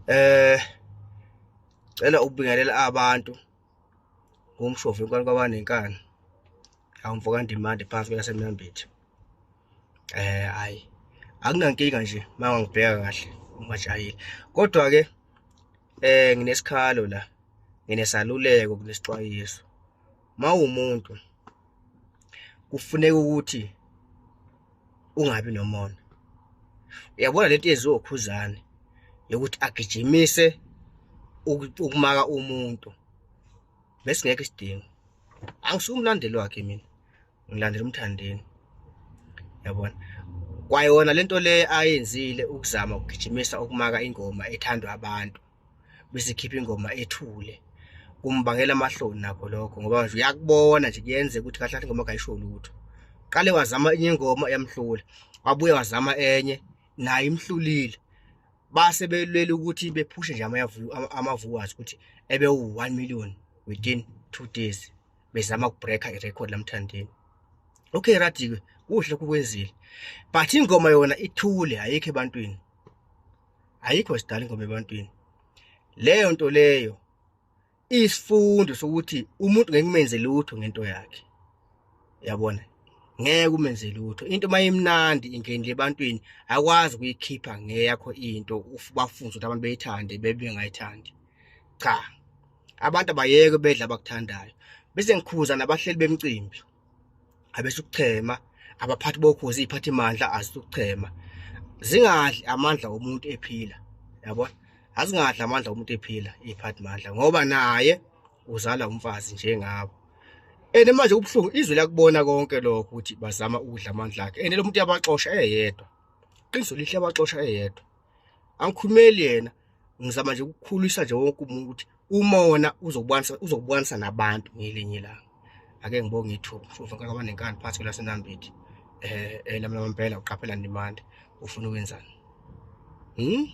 Eh cela ukubingelela abantu ngumshovi inkani kwabanenkani. Awumfo kaNdimande phansi kwelaseMnambithi. Eh hayi akunankinga nje mangangibheka kahle ungajahile. Kodwa ke eh nginesikhalo la, nginesaluleko, kunesixwayiso. Mawumuntu kufuneka ukuthi ungabi nomona. Uyabona lento yenziwa uKhuzani yokuthi agijimise ukumaka umuntu besingekho isidingo. Angisuye umlandeli wakhe mina, ngilandela uMthandeni. Yabona? Kwayona lento le ayenzile ukuzama ukugijimisa ukumaka ingoma ethandwa abantu bese ikhipha ingoma ethule kumbangela amahloni nakho lokho ngoba nje uyakubona nje kuyenzeka ukuthi kahle kahle ingoma kayisho lutho. Qale wazama enye ingoma yamhlula, wabuye wazama enye nayo imhlulile. Base belwela ukuthi bephushe nje ama-viewers ukuthi ebe u-1 million within 2 days bezama ukubreaka irekhodi laMthandeni. Okay Radiwe, kuhle lokhu kwenzile. But ingoma yona ithule ayikho ebantwini. Ayikho sidala ingoma ebantwini. Leyo nto leyo isifundo sokuthi umuntu ngeke umenze lutho ngento yakhe. Yabona? Ngeke umenze lutho. Into mayimnandi ingenile ebantwini akwazi ukuyikhipha ngeyakho into bafunze ukuthi abantu beyithande bebe bengayithandi. Cha. Abantu abayeke bedla abakuthandayo. Bese ngikhuza nabahleli bemicimbi. Abesukuchema, abaphathi bokhozi iziphathimandla azisukuchema. Zingadli amandla omuntu ephila. Yabona? Azingadli amandla omuntu ephila iziphathimandla ngoba naye uzala umfazi njengabo. And manje kubuhlungu izwe liyakubona konke lokho ukuthi bazama ukudla amandla akhe. And lo muntu uyabaxosha eyedwa. Qiniso lihle abaxosha eyedwa. Angikhulumeli yena ngizama nje ukukhulisa nje wonke umuntu ukuthi umona uzokubonisa uzokubonisa nabantu ngelinye ilanga. Ake ngibonge ithuba. Mfowethu kabanenkani phansi kwelaseNambithi. Eh lami lamampela uqaphela Ndimande ufuna ukwenzani? Hmm?